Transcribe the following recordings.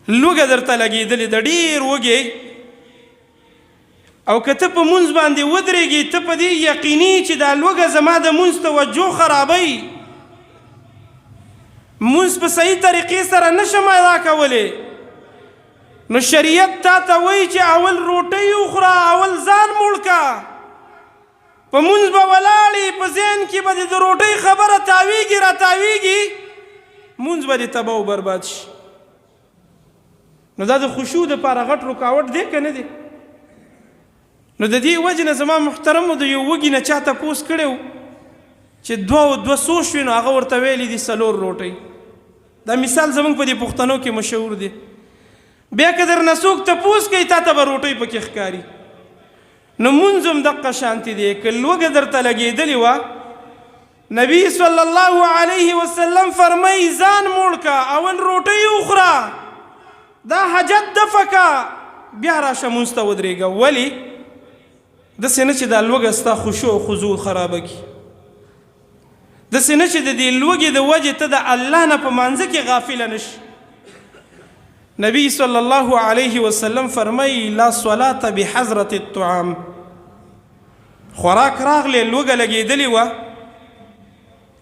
لوږه درته لګېدلې ده، ډېر وږی، او که ته په مونځ باندې ودرېږې، ته په دې یقیني چې دا لوږه زما د مونځ توجه خرابوي، مونځ په صحیح طریقې سره نشم ادا کولی، نو شریعت تا ته وایي چې اول روټۍ وخوره، اول ځان موړ که. په مونځ به ولاړ یې، په ذهن کې به دې د روټۍ خبره تاویږي را تاویږي، مونځ به دې تباه او برباد شي. نو دا د خشوع دپاره غټ رکاوټ دی که نه دی؟ نو د دې وجې نه زما محترمو د یو وږي نه چا تپوس کړی و چې دوه او دوه څو شوې، نو هغه ورته ویلي دي څلور روټۍ. دا مثال زموږ په دې پښتنو کې مشهور دی. بیا که درنه څوک تپوس کوي، تا ته به روټۍ پکې ښکاري. نو مونځ هم دقه شانتې دی، که لوږه درته لګېدلې وه، نبی صلی الله علیه وسلم فرمایي ځان موړ که، اول روټۍ وخوره، دا حاجت دفع که، بیا راشه مونځ ته ودرېږه. ولې؟ داسې نه چې دا لوږه ستا خشوع او خضوع خرابه کړي، داسې نه چې د دې لوږې د وجې ته د الله نه په مانځه کې غافله نه شي. نبی صلی الله علیه وسلم فرمایي لا صلاة بحضرة الطعام. خوراک راغلی، لوږه لګېدلې وه،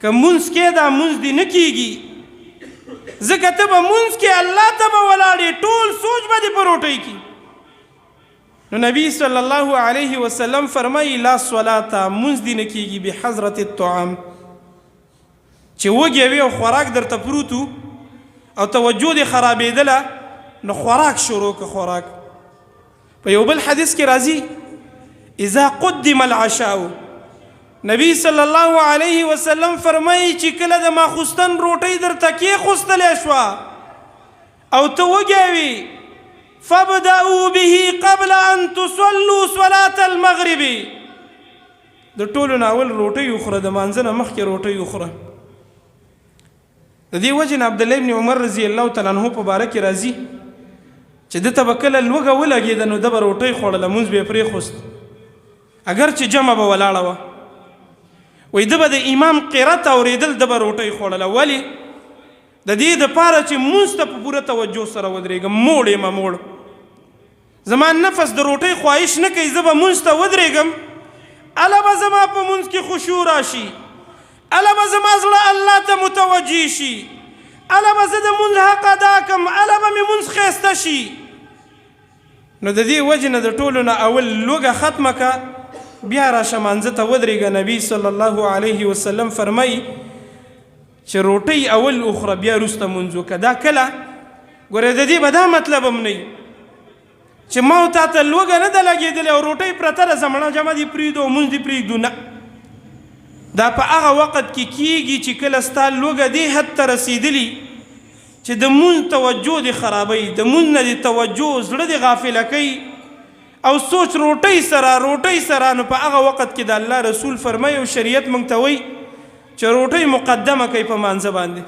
که مونځ کې دا مونځ دې نه کېږي، ځکه ته به مونځ کې الله ته به ولاړ یې، ټول سوچ به دې په روټۍ کې. نو نبی صلی الله علیه وسلم فرمایي لا صلاة، مونځ دې نه کېږي بحضرة الطعام. چې وږی وې او خوراک درته پروت او توجه دې خرابېدله، نو خوراک شروع که. خوراک په یو بل حدیث کې راځي اذا قدم العشاء، نبی صلی الله علیه وسلم فرمایي چې کله د ماخوستن روټۍ درته کېښوستلی شوه او ته وږی وې، فابدأوا به قبل ان تصلوا صلاة المغرب. د ټولو نه اول روټۍ وخوره، د مانځه نه مخکې روټۍ وخوره. د دې وجې نه عبدالله ابن عمر رضی الله تعالی عنه په باره کې راځي چې ده ته به کله لوږه ولګېده، نو ده به روټۍ خوړله، لمونځ به یې پرېښوست، اګر چې جمع به ولاړه وه. وایي ده به د امام قرت اورېدل، ده به روټۍ خوړله. ولې؟ د دې دپاره چې مونځ ته په پوره توجه سره ودرېږم. موړ یم، موړ، زما نفس د روټۍ خواهش نه کوي، زه به مونځ ته ودرېږم، اله به زما په مونځ کې خشوع راشي، اله به زما زړه الله ته متوجه شي، اله به زه د مونځ حق ادا کړم، اله به مې مونځ ښایسته شي. نو د دې وجې نه د ټولو نه اول لوږه ختمه که، بیا راشه مانځه ته ودرېږه. نبی صلی الله علیه وسلم فرمایي چې روټۍ اول وخوره، بیا وروسته مونځ وکړه. دا کله ګوره د دې به دا مطلب هم نه چې ما او تا ته لوږه نه ده لګېدلې او روټۍ پرته ده، زمړه جمع دې پرېږدو او مونځ دې پرېږدو. نه، دا په هغه وخت کې کېږي چې کله ستا لوږه دې حد ته رسېدلي چې د مونځ توجه دې خرابوي، د مونځ نه دې توجه زړه دې غافله کوي او سوچ روټۍ سره روټۍ سره. نو په هغه وخت کې د الله رسول فرمایي او شریعت مونږ ته وایي چې روټۍ مقدمه کوي په مانځه باندې.